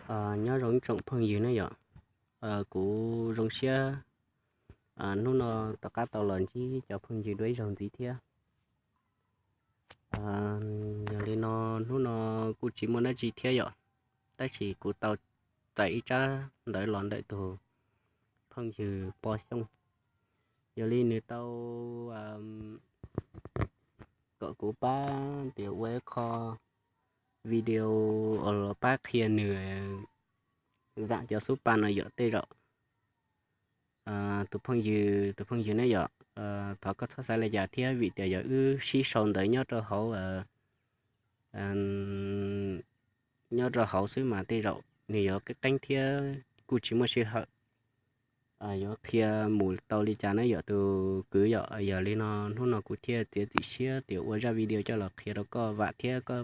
Nyob zoo ib tsoom phooj ywg ne yom. Kuv zoo siab hnub no rov qab tau los ntsib cov phooj ywg dua ib zaug ntxiv thiab. Yog li no, hnub no kuj tsis muaj dab tsi thiab yom, tab sis kuv tau txais ib tsab ntawv los ntawm tus phooj ywg Pov Xyooj. Yog li nws tau kom kuv pab tias ua ib qho video los pab qhia nws zam cov xub pa no yom tej zaum. Tus phooj ywg, tus phooj ywg ne yom, thov koj txhob xav li cas thiab vim tias yog wb sib sau ntawv nyob rau hauv nyob rau hauv xwb mas tej zaum nws yuav qeeb qeeb thiab kuj tsis muaj sij hawm yuav qhia mus tau li cas na yom tus kwv yom. Yog li no hnub no kuv thiaj txiav txim siab tias ua zaj video coj los qhia rau koj vam thiab koj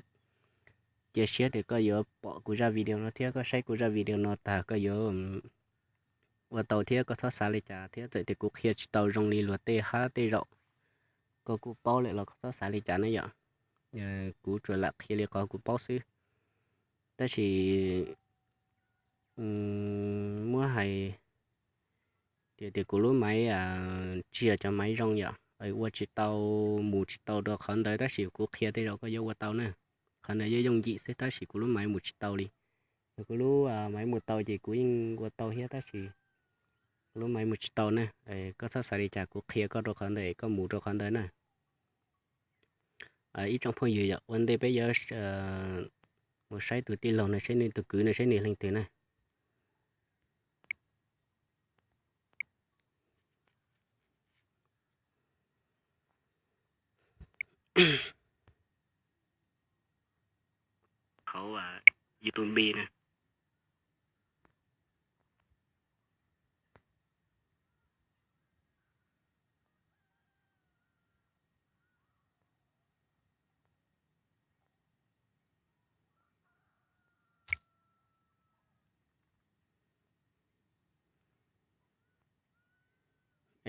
cia siab tias koj yuav pom kuv zaj video no thiab koj saib kuv zaj video no tag koj yuav ua tau thiab koj txhob xav li cas thiab txawm tias kuv qhia tsis tau zoo li luag tej hab tej zaum koj kuj paub lawm los koj txhob xav li cas na yom. Kuv tsuas lam qhia li qhov kuv paub xwb. Tab sis muab hais tias tias kuv lub maiv tsis yog cov maiv zoo yom, ua tsis tau, mus tsis tau rau qhov ntawd tab sis kuv qhia tej zaum koj yuav ua tau na. Qhov ntawd yuav yooj yim xwb tab sis kuv lub maiv mus tsis tau li. Yog kuv lub maiv mus tau ces kuv yeej ua tau thiab tab sis kuv lub maiv mus tsis tau na. Koj txhob xav li cas kuv qhia koj rau qhov ntawd es koj mus rau qhov ntawd na. Ib tsoom phooj ywg yom, ua ntej peb yuav mus saib tus tij laug no saib nws tus kwv no saib nws leej twg na. Hauv YouTube na.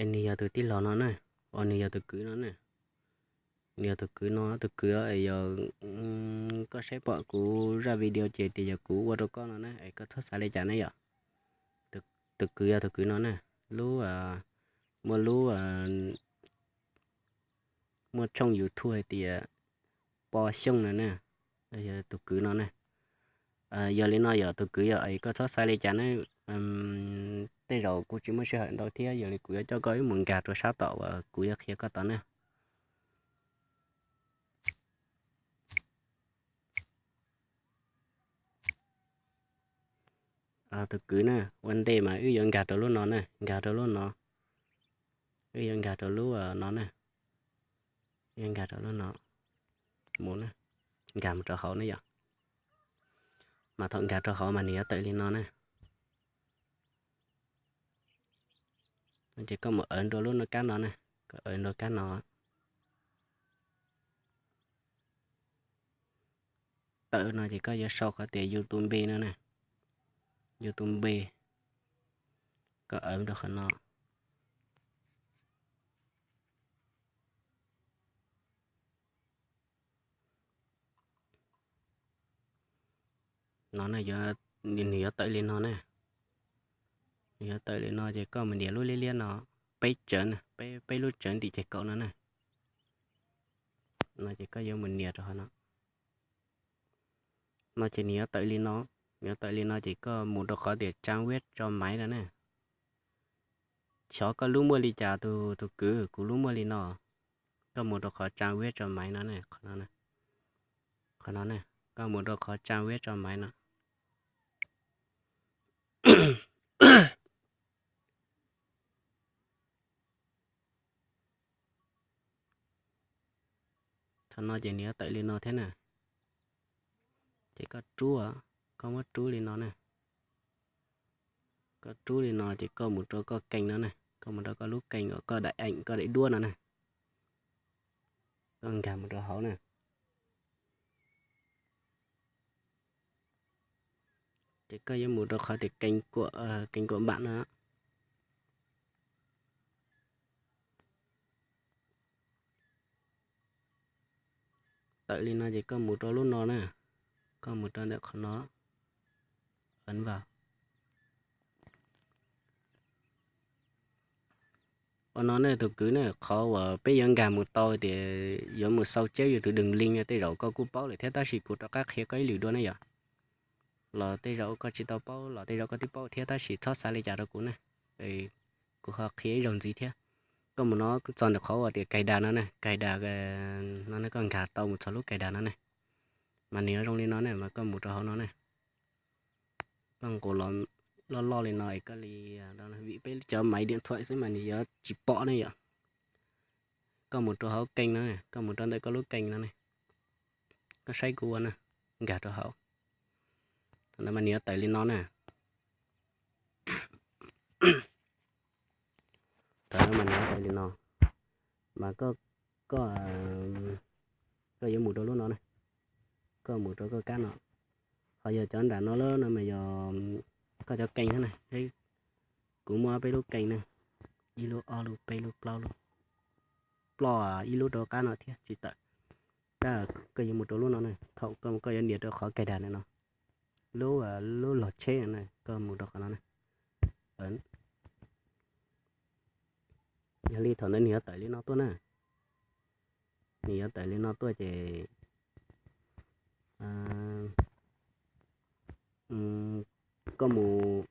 Es nws yog tus tij laug no na, os nws yog tus kwv no na. Nws yog tus kwv no, tus kwv es yog koj saib pom kuv zaj video ces tias yog kuv ua rau koj no na es koj txhob xav li cas na yom. Tus kwv yog tus kwv no na, lub, muaj lub, muaj tshooj YouTube hais tias Pov Xyooj no na, tus kwv no na. Yog li no yog tus kwv yog es koj txhob xav li cas na, tej zaum kuv tsis muaj sij hawm ntau thiab yog li kuv yuav coj koj wb mus nkag rau sab tom uas kuv yuav qhia koj tod na. Tus kwv na, ua ntej mas wb yuav nkag rau lub no na, nkag rau lub no, wb yuav nkag rau lub no na, yuav nkag rau lub no, mus na, nkag mus rau hauv na yom. Mas thaum nkag rau hauv mas nws yuav tawm li no na. Ces koj mus awv nrua lub no kab no na, koj awv nrua kab no. Tawm no ces koj yuav sau qhov tias YouTube no na, YouTube, koj awv rau qhov no. No na, nws yuav tawm li no na. Nws yuav tawm li no ces koj mus nias lub liab liab no, peb tsawv, peb lub tsawv ntim ces kaum no na. No ces koj yuav mus nias rau qhov no. No ces nws yuav tawm li no, nws yuav tawm li no ces koj mus rau qhov tias trang web cho máy no na. Xyov koj lub muaj li cas tus kwv, kuv lub muaj li no. Koj mus rau qhov trang web cho máy no na, qhov no na. Koj mus rau qhov trang web cho máy no. Thaum no ces nws yuav tawm li no thiab na. Ces koj rub, koj muab rub li no na. Koj rub li no ces koj mus rau koj kênh no na, koj mus rau koj lub kênh uas koj daim eem koj daim duab no na. Koj nkag mus rau hauv na. Ces koj yuav mus rau qhov tias kênh của bạn no. Tawm li no ces koj mus rau lub no na, koj mus rau ntawm qhov no. Ua no ne tus kwv ne, qhov uas peb yuav nkag mus tau tias yuav mus xau cheb yus tus đường link no tej zaum koj kuj paub lawm thiab tab sis kuv rov qab qhia koj ib lwm dua ne yom. Los tej zaum koj tsis tau paub los tej zaum koj twb paub thiab tab sis txhob xav li cas rau kuv ne. Kuv ho qhia ib zaug ntxiv thiab. Koj mus no txog ntawm qhov uas tias cài đặt no ne, cài đặt no ne koj nkag tau mus txog lub cài đặt no ne. Mas nws yuav zoo li no ne mas koj mus rau hauv no ne. Koj nqus los loj loj li no es koj li, vim peb cov máy điện thoại xwb mas nws yuav tsis pom ne yom. Koj mus rau hauv kênh no, koj mus rau ntawm koj lub kênh no ne. Koj saib kuv ua na, nkag rau hauv. Thaum ntawd mas nws yuav tawm li no na. Thaum ntawd mas nws yuav tawm li no. Mas koj, koj, koj yuav mus rau lub no na. Koj mus rau koj kab no. Ho yog cov nram no lawm no mas yog koj cov kênh thiab na. Kuv muaj peb lub kênh na, ib lub ob lub peb lub plaub lub, ploj ib lub rau qab no thiab tsis tawm. Tab koj yuav mus rau lub no na, thaum koj yuav nias rau qhov cài đặt no, lub, lub log tsheb na, koj mus rau qhov no na. Yog li thaum ntawd nws yuav tawm li no tuaj na. Nws yuav tawm li no tuaj ces koj mus,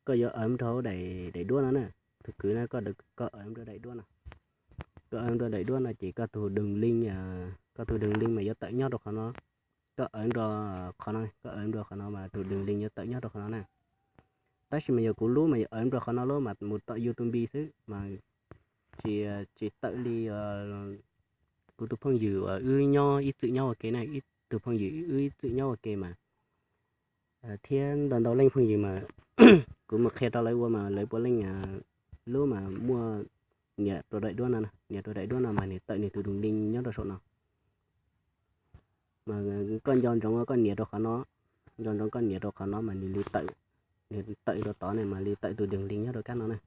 koj yuav ntawm rau hauv daim, daim duab no na. Tus kwv na, koj ntawm rau daim duab no. Koj ntawm rau daim duab no ces koj tus đường link, koj tus đường link mas yuav tawm nyob rau qhov no. Koj ntawm rau qhov no, koj ntawm rau qhov no mas tus đường link yuav tawm nyob rau qhov no na. Tab sis mas yog kuv lub mas yuav ntawm rau qhov no lawm mas mus tom YouTube xwb mas tsis, tsis tawm li. Kuv tus phooj ywg uas wb nyob ib txwm nyob ua ke na, ib tug phooj ywg wb ib txwm nyob ua ke mas thiab ntau ntau leej phooj ywg mas kuv mus qhia rau lawv ua mas lawv puav leej lub mas muaj nias rau daim duab no, nias rau daim duab no mas nws tawm nws tus đường link nyob rau saum no. Mas koj nco ntsoov koj nias rau qhov no, nco ntsoov koj nias rau qhov no mas nws li tawm, nws tawm rau tod ne mas li tawm tus đường link nyob rau kab no na.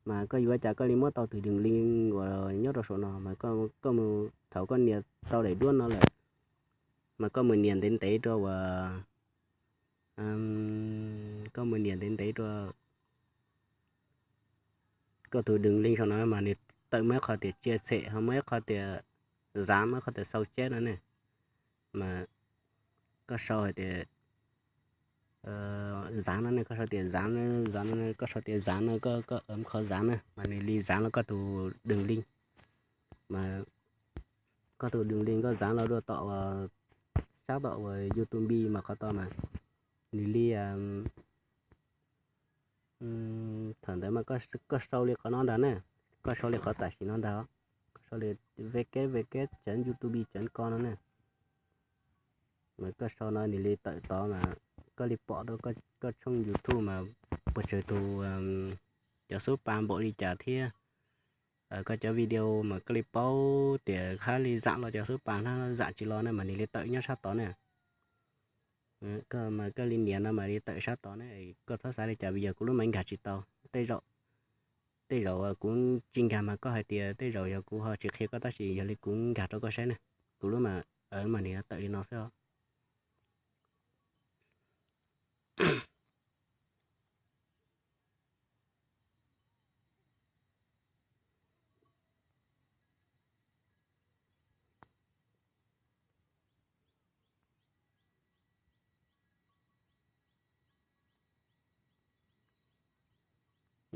Mas koj yuav ua cas koj li muab tau tus đường link uas nyob rau saum no mas koj mus, thaum koj nias tau daim duab no lawm mas koj mus nias ntev ntev rau uas, koj mus nias ntev ntev rau koj tus đường link saum no mas nws tawm muaj ib qho tias chia sẻ ho muaj ib qho tias dán, muaj ib qho tias xau cheb no ne. Mas koj sau hais tias dán no ne, koj sau tias dán, dán no, koj sau tias dán no, koj ntawm qhov dán na mas nws li dán los koj tus đường link. Mas koj tus đường link koj dán los dua tom uas sab tom uas YouTube mas qhov tod mas nws li, thaum ntawd mas koj sau li qhov no ntag na, koj sau li qhov tam sim no ntag, koj sau li www chấm youtube chấm com no na. Mas koj sau no nws li tawm tod mas koj li pom rau koj tshooj YouTube mas puas tsawg tus, cov xub pas npaum li cas thiab koj cov video mas koj li paub tias hab li zaam los cov xub pas hab zaam tsis los na mas nws li tawm nyob sab tod na. Koj mas koj li nias no mas li tawm sab tod ne, koj txhob xav li cas vim yog kuv lub mas nkag tsis tau. Tej zaum, tej zaum kuv tsis nkag mas koj hais tias tej zaum yog kuv ho tsis qhia koj tab sis yog li kuv nkag rau koj saib ne. Kuv lub mas, mas nws tawm li no xwb os.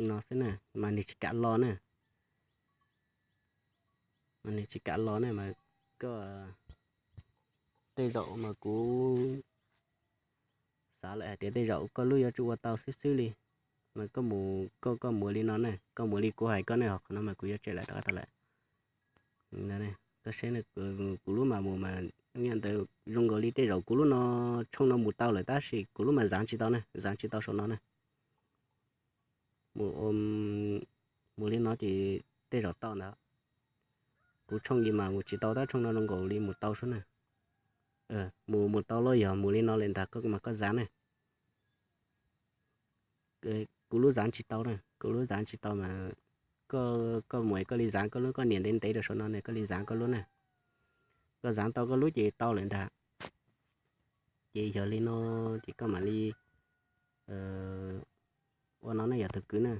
No xwb na, mas nws tsis kam los na. Mas nws tsis kam los ne mas koj, tej zaum mas kuv xav lawm hais tias tej zaum koj lub yuav tsum ua tau xwb xwb li. Mas koj mus, koj, koj mus li no ne, koj mus li kuv hais koj ne, ho qhov no mas kuv yuav tshem lawm rov qab tau lawm. Koj saib, kuv lub mas mus mas nyob ntawd zoo nkaus li tej zaum kuv lub no, tshooj no mus tau lawm tab sis kuv lub mas zav tsis tau ne, zav tsis tau saum no ne. Mus, mus li no ces tej zaum tau ntawd. Kuv tshooj li mas mus tsis tau tab tshooj no zoo nkaus li mus tau sub na. Mus, mus tau los yog mus li no lawm ntag koj mas koj zav ne. Kuv lub zav tsis tau na, kuv lub zav tsis tau mas koj, koj mus koj li zav koj lub, koj nias ntev ntev rau saum no ne koj li zav koj lub na. Koj zav tau koj lub ces tau lawm ntag. Ces yog li no ces koj mam li Ua no ne yog tus kwv na,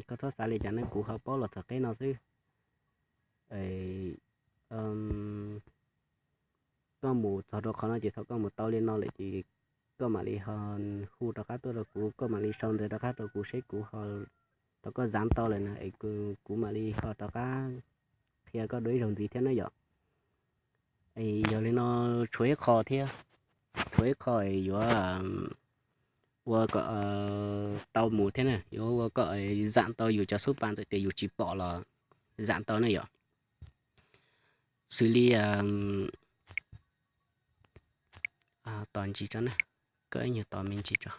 koj txhob xav li cas ne, kuv ho paub los txog qeb no xwb. Koj mus txog rau qhov no ces thaum koj mus tau li no lawm ces koj mam li ho hu rov qab tuaj rau kuv, koj mam li sau ntawv rov qab rau kuv seb kuv ho tau koj zav tau lawm na es kuv mam li ho rov qab qhia koj dua ib zaug ntxiv thiab na yom. Yog li no tshuav ib qho thiab, tshuav ib qho yuav ua kom tau mus thiab na, yuav ua kom zam tau yus cov xub pas ntawm tias yus tsis pom los zam tau ne yom. Xws li tos ntsis tso na, koj ib nyuag tos me ntsis tso.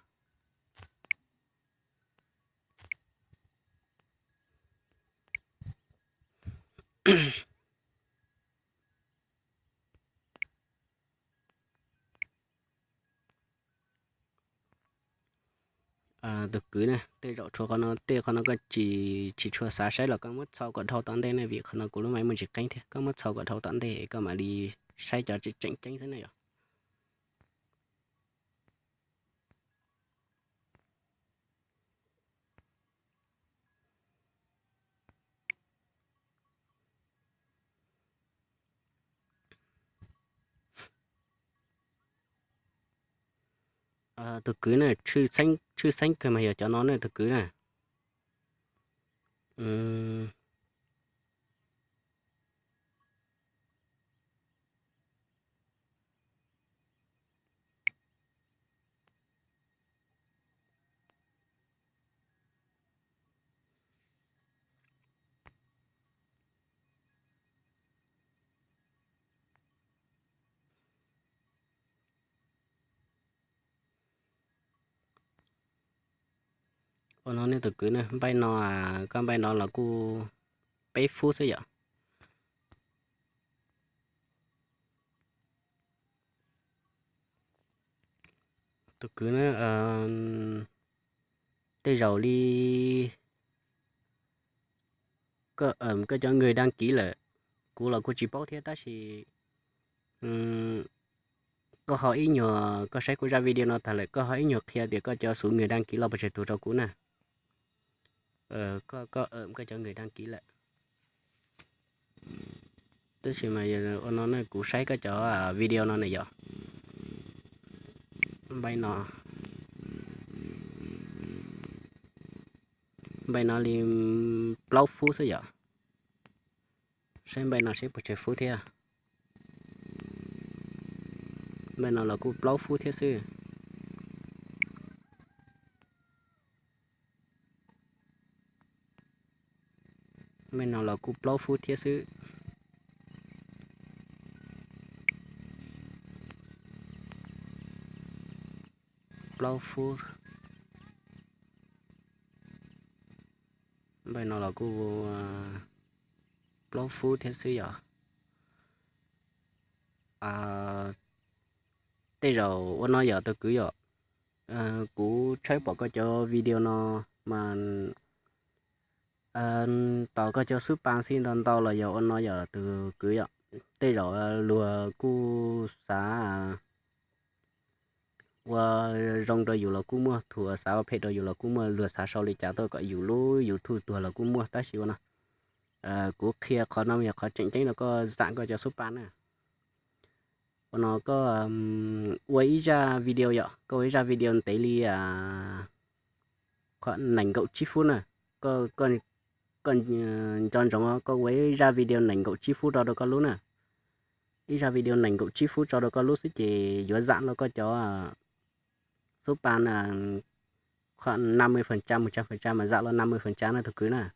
Tus kwv na, tej zaum tshuav qhov no, tej qhov no koj tsis, tsis tshua xav saib los koj muab txhau kom dhau tom ntej ne, vim qhov no kuv lub maiv muaj ntsis qeeb thiab, koj muab txhau kom dhau tom ntej koj mam li saib cov tseem ceeb xwb ne yom. Tus kwv na, tshwj xeeb kawg mas yog cov no ne tus kwv na. Ua no ne tus kwv na, npaij no, koj npaij no los kuj peb fub xwb yom. Tus kwv na, tej zaum li koj cov nkawg dag kiv lawm, kuv los kuj tsis paub thiab tab sis koj ho ib nyuag, koj saib kuv zaj video no tag lawm koj ho ib nyuag qhia tias koj cov xuv nkawg dag kiv los puas tsawg tus rau kuv na. Koj, koj cov nkawg dag kiv lawm. Tab sis mas ua no ne, kuv saib koj cov video no ne yom. Npaij no, npaij no li plaub fub xwb yom. Saib npaij no seb puas tsawg fub thiab. Npaij no los kuj plaub fub thiab xwb. Npaij no los kuj plaub fub thiab xwb. Plaub fub. Npaij no los kuj plaub fub thiab xwb yom. Tej zaum ua no yom tus kwv yom, kuv tshawb pom koj cov video no mas tos koj cov xub pas xij ntau ntau los yog ua no yom tus kwv yom. Tej zaum luag kuj xav ua zoo rau yus los kuj muaj, thaum xav ua phem rau yus los kuj muaj, luag xav sau li cas tuaj kom yus lub YouTube tuag los kuj muaj, tab sis ua no kuv qhia qhov no yog qhov tseem ceeb rau koj zam koj cov xub pas na. Ua no koj ua ib zaj video yom, koj ua ib zaj video ntev li nees nkaum tsib fub na. Koj nco ntsoov koj ua ib zaj video nees nkaum tsib fub tso rau koj lub na. Ib zaj video nees nkaum tsib fub tso rau koj lub xwb ces yuav zam los koj cov xub pas na, qhov năm mươi phần trăm, một trăm phần trăm mas zam los năm mươi phần trăm na tus kwv na.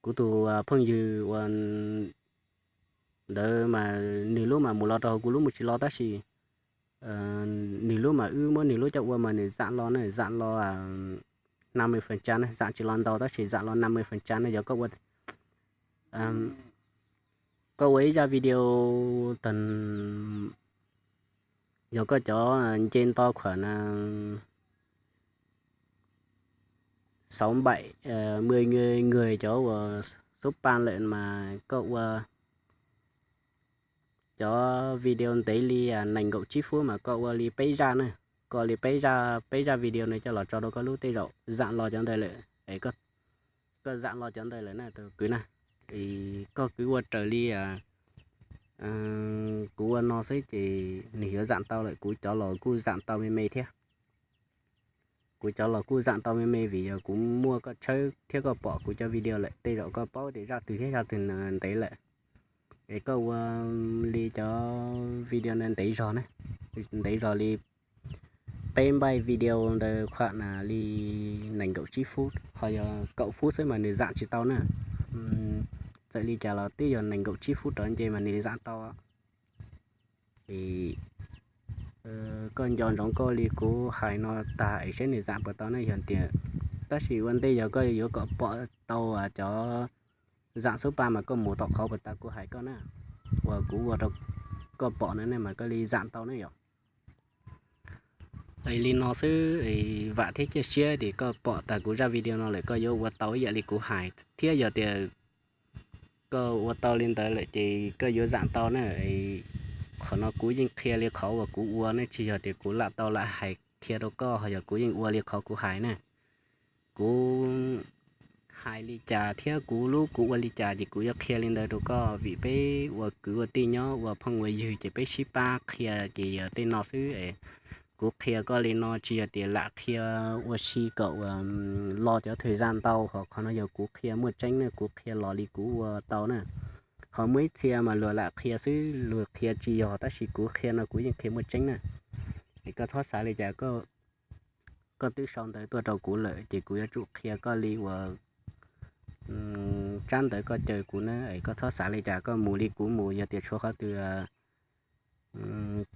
Kuv tus phooj ywg ua ntawd mas nws lub mas mus los rau hauv, kuv lub mus tsis los tab sis nws lub mas wb muab nws lub coj ua mas nws zam los na, zam los năm mươi phần trăm na, zam tsis los ntau tab sis zam los năm mươi phần trăm na. Yog koj ua, koj ua ib zaj video tag, yog koj cov nce nto khuam na sáu bảy mươi người cov uas xub pas lawm mas koj ua cov video ntev li nees nkaum tsib fub mas koj ua li peb zaj na, koj ua li peb zaj, peb zaj video no coj los tso rau koj lub tej zaum zam los cov ntawd lawm es koj zam los cov ntawd lawm na tus kwv na. Koj kwv ua raws li kuv ua no xwb ces nws yuav zam tau lawm, kuv cov los kuj zam tau me me thiab. Kuv cov los kuj zam tau me me vim yog kuv muaj koj tshawb thiab koj pom kuv cov video lawm, tej zaum koj paub tias zaj twg thiab zaj twg ntev lawm. Es koj ua li cov video no ntev zog na, ntev zog li peb npaij video ntawd khuam na li nees nkaum tsib fub, ho yog kaum fub xwb mas nws zam tsis tau na. Txawm li cas los twb yog nees nkaum tsib fub rov nce mas nws zam tau. Koj nco ntsoov koj li kuv hais no tag es saib nws zam puas tau ne yog tias, tab sis ua ntej yog koj yuav kom pom tau cov zam xub pa mas koj mus tom qhov puas tas kuv hais koj na, uas kuv ua rau koj pom na ne mas koj li zam tau ne yom. Li no xwb, vam thiab cia siab tias koj pom tas kuv zaj video no lawm koj yuav ua tau ib yam li kuv hais thiab yog tias koj ua tau li ntawd lawm ces koj yuav zam tau na. Qhov no kuv yeej qhia li qhov uas kuv ua ne, tsis yog tias kuv lam tau lam hais qhia rau koj, ho yog kuv yeej ua li qhov kuv hais na. Kuv hais li cas thiab kuv lub kuv ua li cas ces kuv yuav qhia li ntawd rau koj, vim peb ua kwv ua tij nyob ua phooj ua ywg ces peb sib pab qhia ces yog tej no xwb. Kuv qhia koj li no tsis yog tias lam qhia ua si kom ua lo cov thwm zaj ntau, ho qhov no yog kuv qhia muaj tseeb na, kuv qhia los li kuv ua tau na. Ho muaj ib txhia mas luag lam qhia xwb, luag qhia tsis yog, tab sis kuv qhia no kuv yeej qhia muaj tseeb na. Es koj txhob xav li cas, koj twb sau ntawv tuaj rau kuv lawm ces kuv yuav tsum qhia koj li uas tsab ntawv koj caw kuv na. Es koj txhob xav li cas, koj mus li kuv mus, yog tias tshuav qhov twg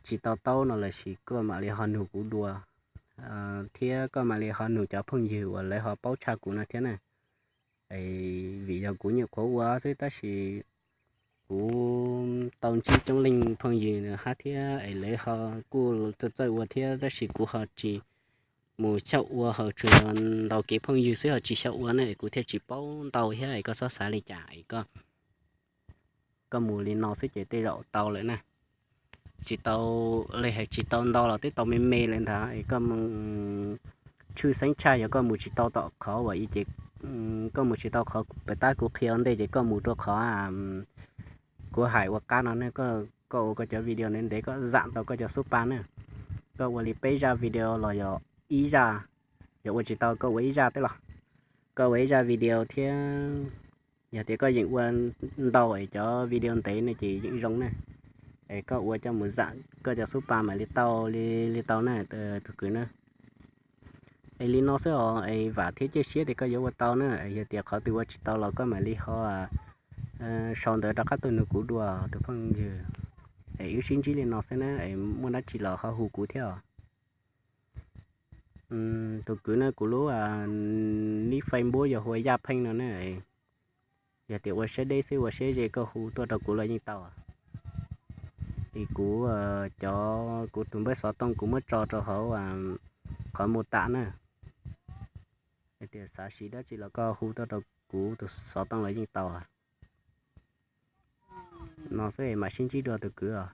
tsis tau taub no lossis koj mam li ho nug kuv dua, thiab koj mam li ho nug cov phooj ywg uas lawv ho paub tshaj kuv no thiab na. Vim yog kuv nyuam qhuav ua xwb tab sis kuv tau ntsib coob leej phooj ywg hab thiab es lawv ho kuj txawj txawj ua thiab, tab sis kuv ho tsis mus xyaum ua, ho tsuas yog ntaus kev phooj ywg xwb ho tsis xyaum ua na, kuv thiaj tsis paub ntau thiab. Es koj txhob xav li cas, koj mus li no xwb ces tej zaum tau lawm na. Tsis tau, li hais tsis tau ntau los twb tau me me lawm ntag. Es koj mus tshwj xeeb tshaj yog koj mus tsis tau tom qhov uas ces koj mus tsis tau qhov pem tab kuv qhia ua ntej ces koj mus rau qhov kuv hais ua qab no ne, koj ua koj cov video ntev ntev koj zam tau koj cov xub pa na. Koj ua li peb zaj video los yog ib zaj, yog ua tsis tau koj ua ib zaj twb los, koj ua ib zaj video thiab. Yog tias koj yeem ua ntau es cov video ntev ne ces yeem zoo na. Es koj ua coj mus zam koj cov xub pa mam li tau li, li tau na tus kwv na. Es li no xwb os, es vam thiab cia siab tias koj yuav ua tau na. Yog tias qhov twg ua tsis tau los koj mam li ho sau ntawv rov qab tuaj nug kuv dua tus phooj ywg. Es wb sib ntsib li no xwb na, es muaj dab tsi los ho hu kuv thiab os. Tus kwv na, kuv lub nick Facebook yog hu ua Yaj Pheej no na. Yog tias ua siab deb xwb ua siab ze koj hu tuaj rau kuv los yeej tau. Es kuv cov, kuv tus npawb xov tooj kuv muab tso rau hauv qhov mô tả na. Yog tias xav siv dab tsi los koj hu tuaj rau kuv tus xov tooj los yeej tau. No xwb mam sib ntsib dua tus kwv os.